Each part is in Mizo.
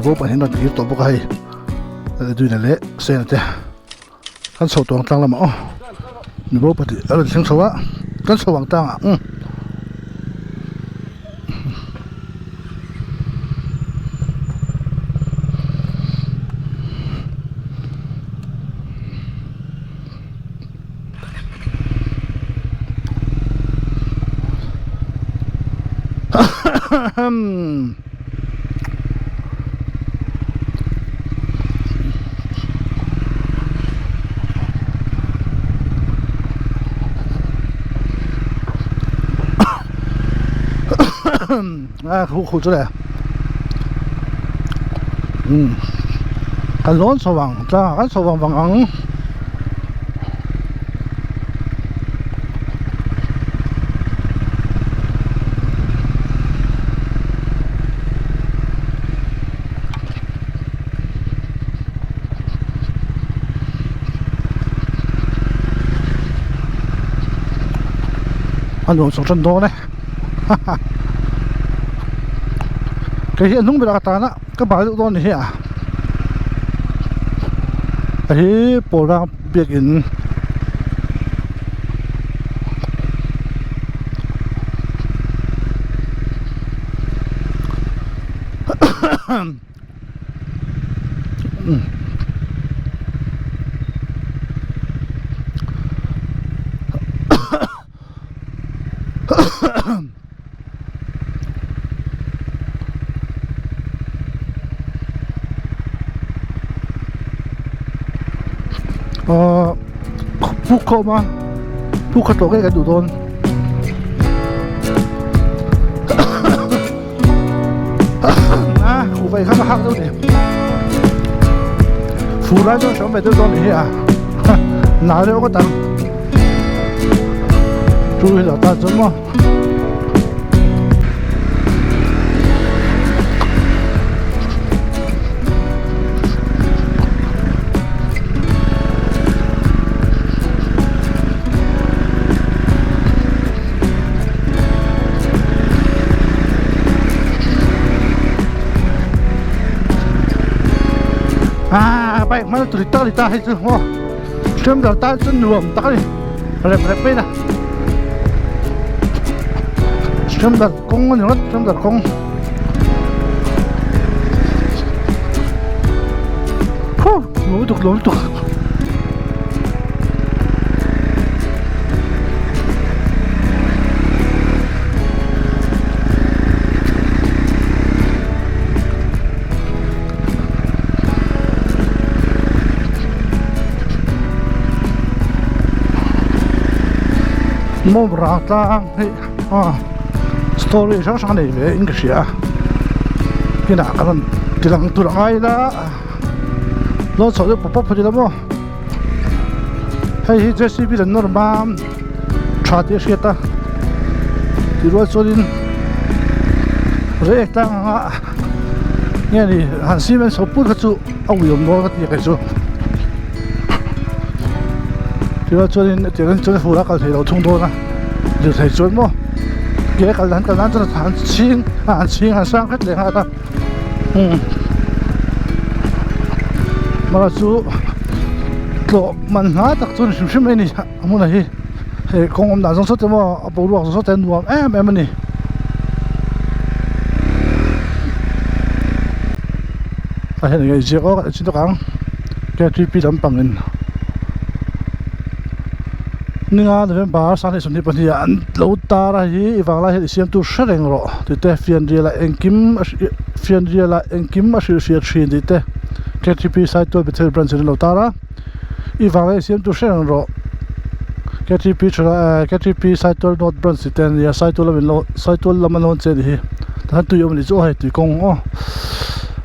Mibo pahnih an rawn kir tawh bawk a hei Edwin-a leh Sena te kan chho tawng tlang lamah aw mibo pahnih a rawn thleng chho a kan chho ang tlangah umm. A khu khu chu le umm kan lawn chho ang tlangah kan chho vang vang ang. A nuam chho tan dawn e haha kei hi a hnung berah ka tan a ka bal deuh dawn ni hi a hei pawl rang biakin Ahh puk kha awm a puk kha tlawh ngei kan duh dawn a kuhva kha ka hak deuh ni fur lai chuan hreawm ve deuh dawn ni hi a nal reuh ngawt ang two wheeler tan chuan maw. Ah bike hmang tui tak a ni ta hei chu aw hriam deuh tan chuan nuam tak a ni rep rep mai a hriam dar kawng a ni ringawt hriam dar kawng huh nuam lutuk nuam lutuk. Mawmrang tlang hei a story hrang hrang a nei ve in ka hria a kinah kan rawn ti lang tur a ngai ila lawn chhoh deuh pawp pawp a ni lo maw hei hi J C B lan nawr mam tha tih a hriat a tih rual chuanin rek tlang anga nge ni han cement chho put kha chu a ui awm dawn ka ti a kei chu tih rual chuanin tiang chuan fur a kal thei lo thung dawn a lirthei chuan maw ke a kal han kal nan chuan han chhing a han chhing han sang hret leh nghal a umm mara chu tlawh man hla tak chu a ni hrim hrim mai a ni a hmunah hi hei kawng awm dan zawng saw te maw a boruak zawng saw te a nuam em em a ni. Tah hian enge inziak aw ka ti chin ang K three P lampangin ninga November 2024 ah an lo tar a hi i vanglai hian i siamtu hre reng rawh tih te fianrial ah engkim a fianrial ah engkim a hrilhhriat thin tih te K three P Saitual Bethel branch in an lo tar a. I vang a i siam tur hre reng rawh K three P tha K three P Saitual North branch tih te a nia Saitual lam in lo Saitual lam an lo che a nih hi tah hian tui a awm a nih chu aw hei tui kawng aw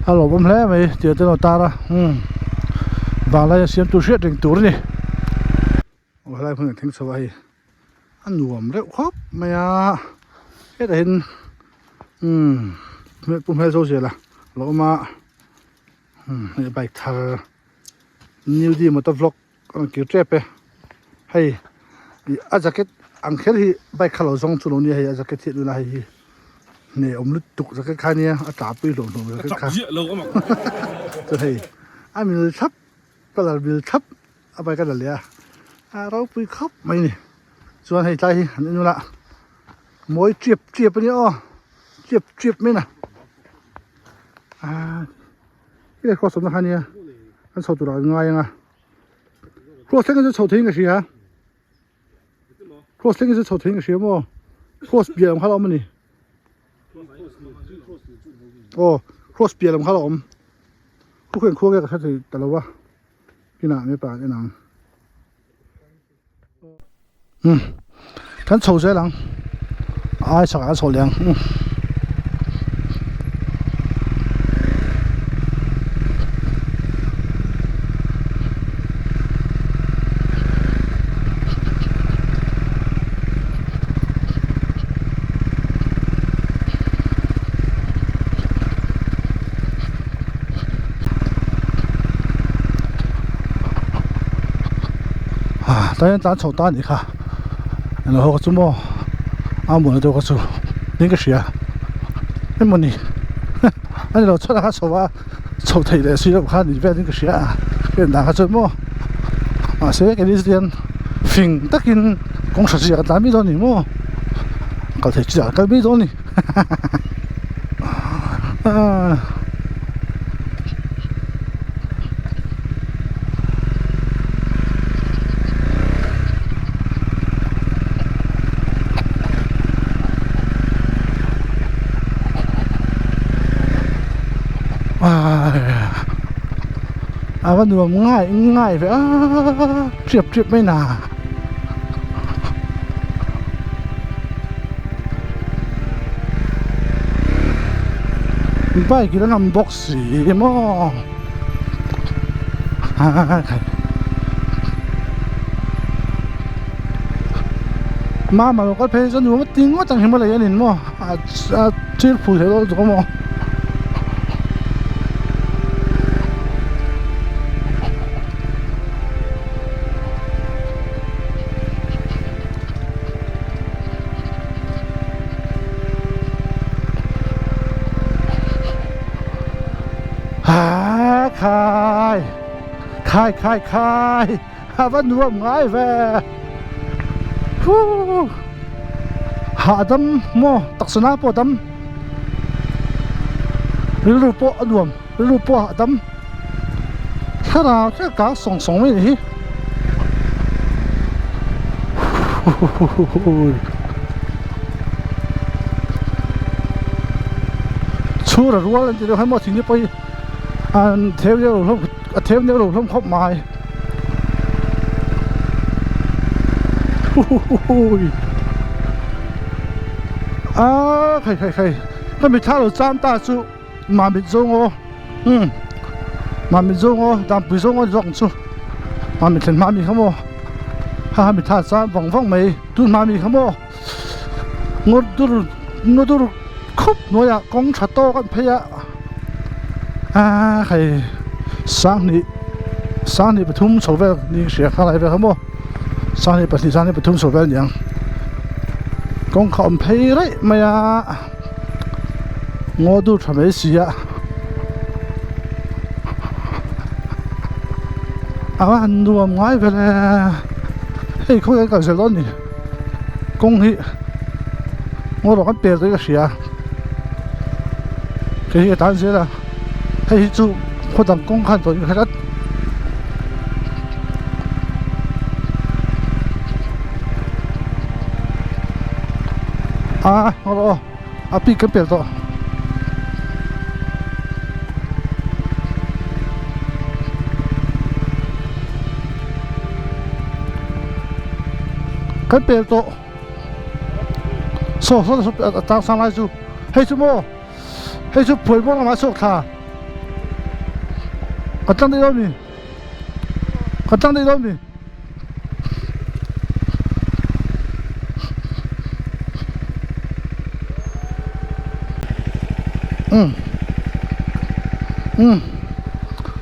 a lawmawm hle mai tih te an lo tar a umm vanglai a siam tur hriat reng tur a ni aw helai hmun an thleng chho a hei a nuam reuh khawp mai a hetah hian umm pu hmel zo zel a lo awm a umm hei bike thar. New D motor vlog a rawn kir tep e hei ih a jacket ang kher hi bike kha lo zawng chu lo nia hei a jacket hi a nula hei hi. Hne awm lutuk jacket kha nia a tah pui hlawm hlawm jacket kha. Chuan hei a mil thlap colour mil thlap a bike a la leh a a ropui khawp mai a ni. Chuan hei tlai hi an en ula mawi chiap chiap a nia aw chiap chiap mai a ni. Aaa hei cross awmna kha nia an chho turah an ngai ang a cross thleng hi chu chho theiin ka hria. Cross thleng hi chu chho theiin ka hria maw cross piah lam kha la awm a ni aw cross piah lam kha la awm khu khaw engkhua nge ka hre thei ta lo a kinah mipa an en ang umm kan chho zel ang a ai chhakah a chho leh ang umm. Tah hian tlan chho ta a nih kha eng ho kha chu maw a mawlna deuh kha chu eng ka hria emaw ni a ni lo chhuat a kha chho a chho theih leh si loh kha ni vel in ka hria a ka en dan kha chuan maw mahse keini chu tihian fing takin kawng hra chiah kan tlan mai dawn a ni maw kal thei chiah kan kal mai dawn a ni hahaha. A va nuam ngai ngai ve a triap triap mai na. Bike in a ngam bawk si maw Mama lo kal phei chuan nuam a ti ngawt ang hi mawle hianin maw a thil phul theih dawn lutuk a maw. Haa khai khai khai khai a va nuam ngai ve huu hahdam maw taksa na pawh a dam rilru pawh a nuam rilru pawh a hahdam thlarau thil kang sawng sawng mai a ni hi huhuhuhuhui chhur a rual an ti deuh hai maw thing te pawh hi an theu deuh lo hlawm a theu deuh lo hlawm khawp mai huhuhuhui aaa khai khai khai ka mitthla lo cham ta chu. Mamit zawng aw umm Mamit zawng aw Dampui zawng aw ni zawk ang chu Mamit thlen hma mi kha maw ha ha mitha chuan vang vang mai tun hma mi kha maw ngaw dur ngaw dur khup hnuaiah kawng tha tawk an phei a aaa hei sanghnih sanghnih pathum chho vel ni hria kha lai vel kha maw sanghnih pahnih sanghnih pathum chho vel a ni ang kawng kha a awm phei raih mai a. Ngaw dur tha mai si a a han nuam ngai vel e hei khawi an kal zel dawn ni kawng hi ngaw rawng an pel tawh in ka hria kei hi ka tan zel a hei hi chu khaw dang kawng khan tawh in ka hre tlat. A ngaw rawh aw a pik kan pel tawh kan pel tawh saw saw a tang sang lai chu hei chu maw hei chu phuai muang lamah a chhuak thla ka tlang daih dawn mi ka tlang daih dawn mi. Um um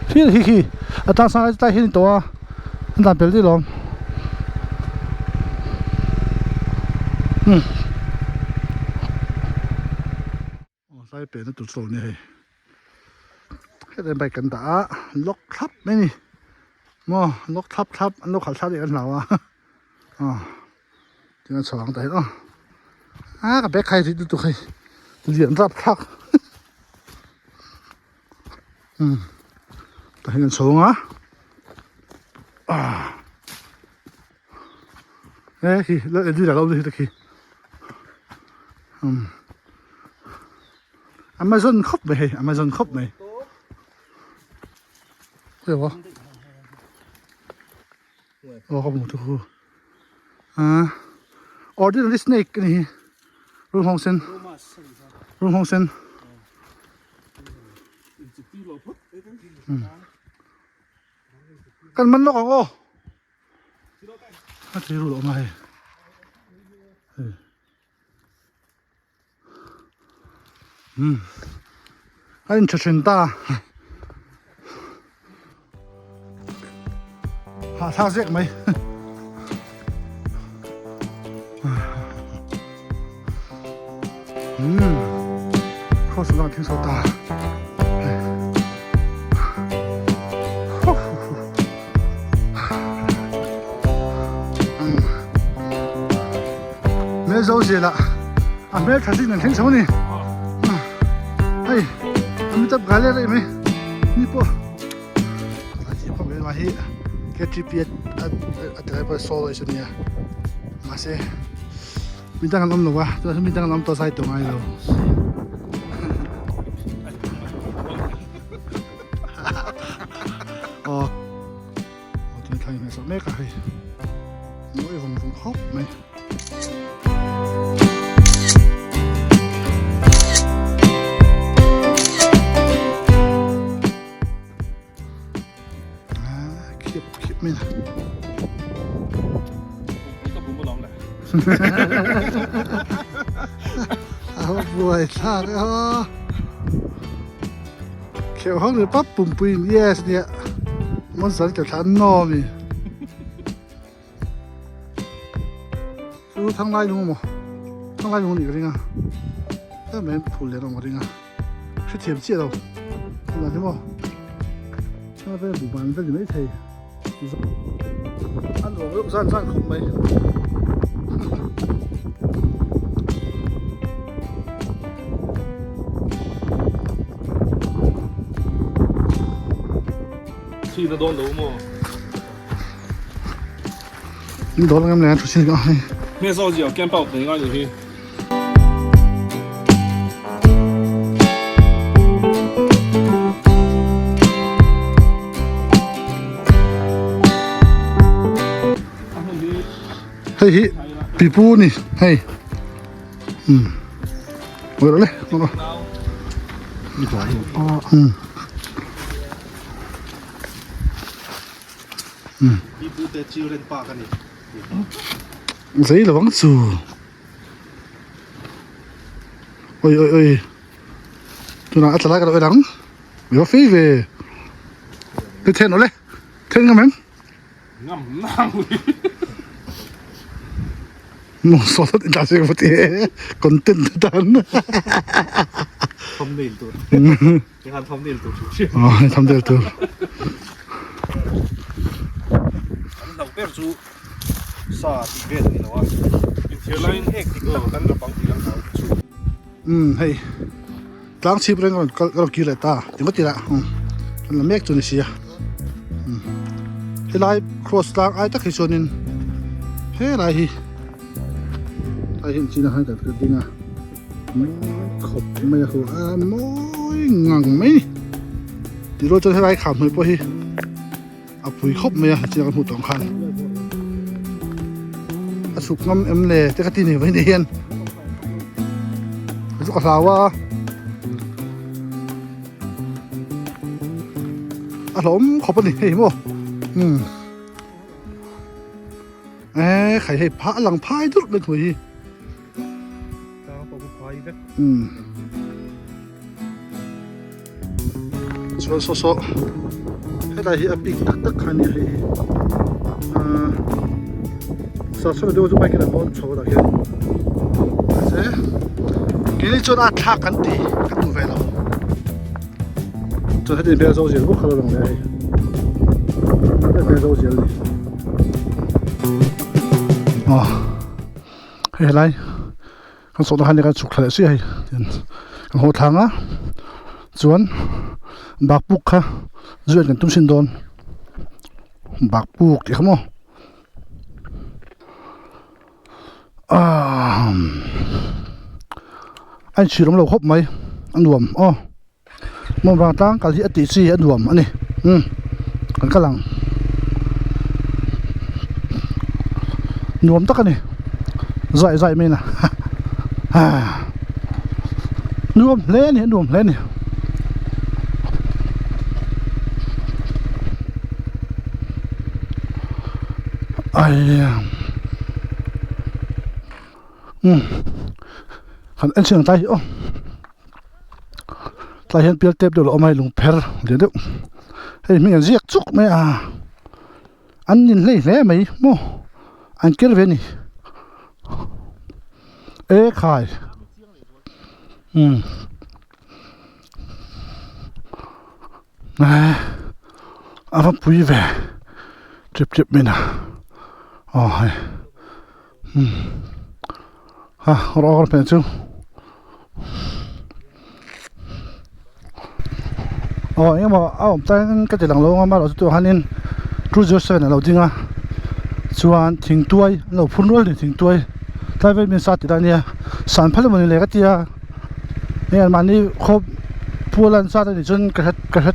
khi khi khi a tlang sang lai chu tlai hian a ni tawh a an dan pel daih lawm um. Tlai pehna tur chu lo nia hei. Hetah hian bike kan dah a lock thlap mai a ni maw lock thlap thlap an lo khalh thlap leh kan hlau a aw tin a chho ang tah hian aw a ka bag khai rit lutuk hei lian rap thlak umm tah hian an chho ang a ah e khi la edit a lo ni khi umm. Amazon khawp mai hei Amazon khawp mai Khawi aw ka hmu thu khu ah ordinary snake ani hi rul nghawng sen rul nghawng sen kan man lawk ang aw a thei rul a awm a hei hei. Um a in tha then ta hah thlak zek mai um cross lam thleng chho ta Hmel zo zela a hmel tha zin an thleng chho a ni hei Amitabh Gale reh mai ni pawh hi KTP a driver solo is ania mahse midang an awm lo a tunah midang an awm tawh zai tawh ngai lo aw tuna thla in hmeh sak mek a hei mawi vawng vawng khawp mai. Khiap khiap mai la. A buai thlak e aw. Kheuh hang ri pap pumpui in yes nia. Mon sal ke thlan no mi. Chu thang lai lung maw thang lai lung nih ka ring a tlem mai phul leh rawng ka ring a hrethiam chiah lo tunah hi maw thil vel bu ban vel ni maithei a nuam reuh zan zan khawp mai. Chhina dawn lo maw? Dawr ngam leh a thu sin ka hei. Hme zaw zia camp out nei ngai ni hi. Hei hi pipu ni hei. Um. Oi le. Um. Pipute children park a ni. Zei lo ang chu. Oi oi oi. Tunah a tla lai ka lo en ang. Mi va fei ve. Te then awle. Then ngam em? Ngam nang. Mo so ta tin ta se ka ti. Content tan. Thumbnail tur. Tikhan thumbnail tur hrim hrim. Aw thumbnail tur. An hlauh ber chu sa tih vel a ni lo a. Inthiar laiin hek dik tak kan rap ang tih kan hlau chu. Umm hei tlang chhip reng rawn kal ka rawn kir leh ta engemaw tirah umm an la mek chu ni sia umm helai cross tlang ai tak hi chuanin helai hi Ai hian chin a han kan ding a mawi khawp mai a hu a mawi ngang mai ni tih rual chuan helai kham hnuai pawh hi a pui khawp mai a chin a kan hmuh tawh ang khan a chhuk ngam em le te ka ti ni mai ni hian chu ka hlau a a hlawm khawp a ni hei maw umm. Eee khai hei phah a lang phai durh mai thui hi. Tlang pawh khu phai vek. Umm. Chuan saw saw helai hi a pik tak tak kha ania hei hi. Ahh sa chhawm deuh chu bike in an lawn chho dah khian. Mahse. Keini chuan a thlak kan ti kan duh ve lo. Chuan heti hmel zo zel bawk kha lo lang leh a hei. Heti hmel zo zel ni. Aw hei helai kan sawhna khan kan chhuk thla leh chiah hei kan haw thlang a chuan bakpuk kha zui an kan tum sin dawn bakpuk tih kha maw. Ahh a inchhir awm lo khawp mai a nuam aw hmun vang tlang kal hi a tih chi a nuam a ni umm kan kal ang nuam tak a ni zai zai mai na ah nuam hle a ni a nuam hle a ni. Umm han en chhin ang tlai hi aw tlai hian pial tep deuh lo awm a hei lung pher lian deuh hei hming an ziak chuk mai a an nin hlei hle mai maw an ker ve a ni e khai umm. A va pui ve tep tep mai na aw hei umm ha rawng a hmel chu aw eng emaw a awm chuan ka ti lang lo ang amaherawhchu chu hianin 207 a lo ding a chuan thingtuai an lo phun rual a ni thingtuai tlai vel min sa tih lai a nia san phal emaw ni le ka ti a. Hei an mahni khawp pual an zat anih chuan ka hre ka hre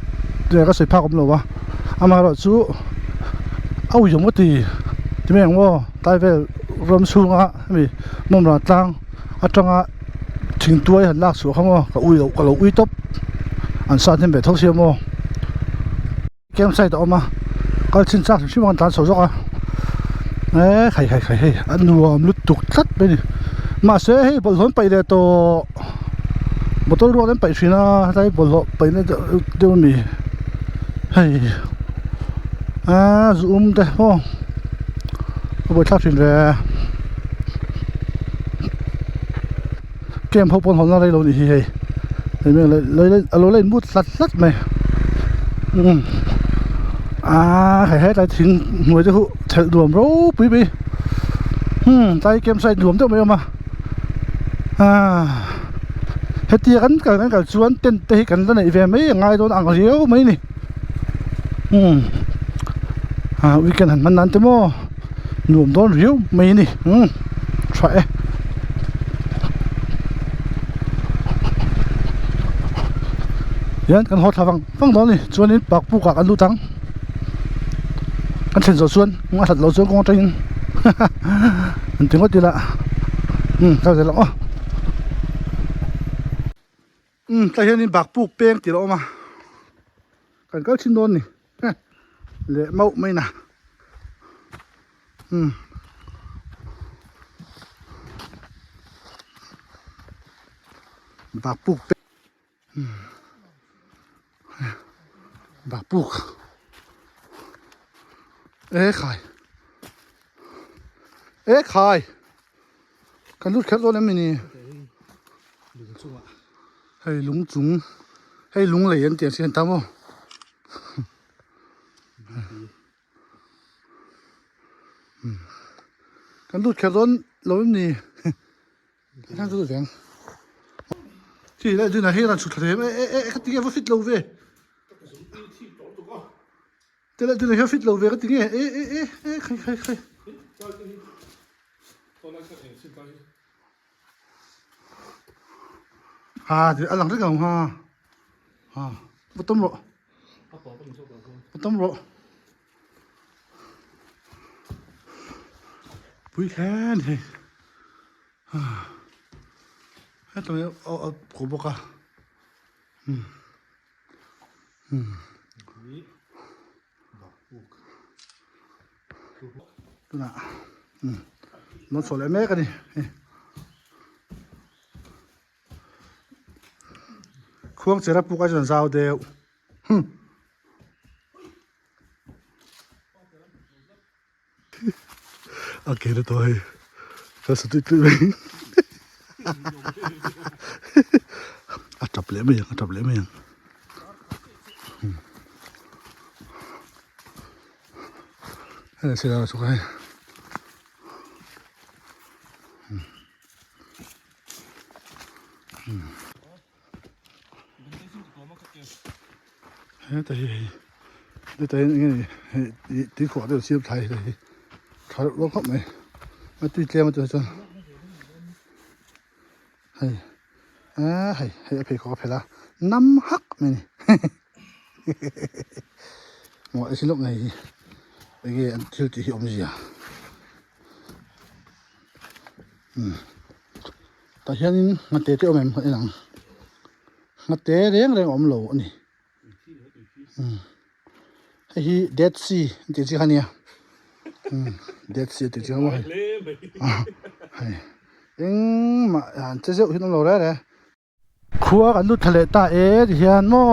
ka sawi phak awm lo a amaherawh chu a ui awm ka ti ti mai ang maw tlai vel ram chhunga hemi mawmrang tlang atanga thingtuai han lak chhuah kha maw ka ui loh ka lo ui tawp an sat hnem ve tho sia maw. Camp site a awm a kal chin chak hrim hrim a kan tlan chho zawk a eee khai khai khai hei a nuam lutuk tlat mai a ni mahse hei bawlhhlawh an paih leh tawh bottle ruak te an paih thin a helai bawlhhlawh paihna deuh ami hei aaa zu um te maw a buaithlak thin ve camp ho pawn hawnna rei lo nih hi hei a lo la in mut hlat hlat mai umm aaa hei hetlai thing hnuai te chu thelh nuam ropui mai umm tlai camp site nuam deuh mai a awm a aaa hetia kan kal kan kal chuan tent te hi kan la neih ve mai a ngai dawn ang riau mai a ni umm ah weekend han hman nan te maw. Nuam dawn riau mai a ni umm tha e. Hian kan haw thla vang vang dawn a ni chuanin park puk ah kan lut ang kan thlen zawh chuan a hlat loh chuan kawng atangin an ti ngawt ila umm kal zel ang aw. Umm tlai hianin bak puk peng tih a awm a kan kal thin dawn a ni leh mauh mai na umm bak puk peng umm bak puk e khai e khai. Kan lut kher dawn em ni? Hei lung chung hei lung lei an tih ang chian ta maw? Kan lut kher dawn lo em ni? Kan lut veng. Chi lai dun ah hian a chhut thla thei em e e e ka ti nge va fit lo ve. Te leh tuna hian fit lo ve ka ti nge e e e e khai khai khai. Ha ti a lang reng ang ha ha va tawm rawh va tawm rawh pui hle a ni hei ha hetah a ko bawk a umm. Tunah an chhuah leh mek a ni hei khuang chera puk a chuan zau deuh hmm. A ke na tawh hei ka sa tui tui mai. A tap leh mai ang a tap leh mai ang. Hei silai chu hei. Heta hi hei heta hi enge ni hei ih tuikhuah deuh siam thlai hei hi tha reuh dawn khawp mai a tui tlem a tih chuan hei aaa hei hei a pheikhawk a phelh a nam hak mai a ni maw a lawk ngei hi enge an thil tih hi awmzia umm tah hianin nghate te awm em en ang nghate reng reng a awm lo a ni umm hei hi dead sea an tih chi kha ania umm dead sea an tih chi kha maw hei hei engmah an che zeuh hi an awm lo reng reng. Khua kan lut thla leh ta e ti hian maw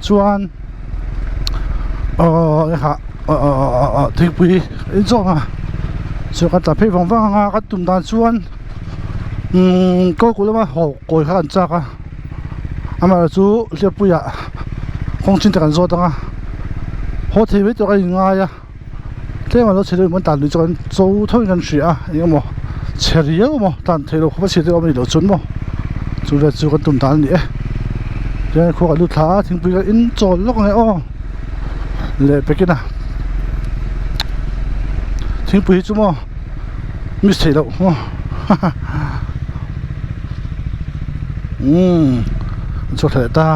chuan aww hah aww thingpui in zawng a chu kan tla phei vang vang anga kan tum dan chuan umm kawlkulh lama haw kawi kha kan chak a amaherawh chu hliappuiah kawng chin te kan zawt ang a haw thei mai tur a inngai a tlem a lo chhe deuh in tan lui chu kan cho tho in kan hria a eng emaw chhe riau emaw tan theih loh khawp a chhe te awm a nih loh chuan maw chu vel chu kan tum dan a ni e tichuan khua kan lut thla a thingpui kan in chawl lawk ang e aw leh pekin a thingpui hi chu maw miss theih loh maw haha umm an chhuak thla leh ta.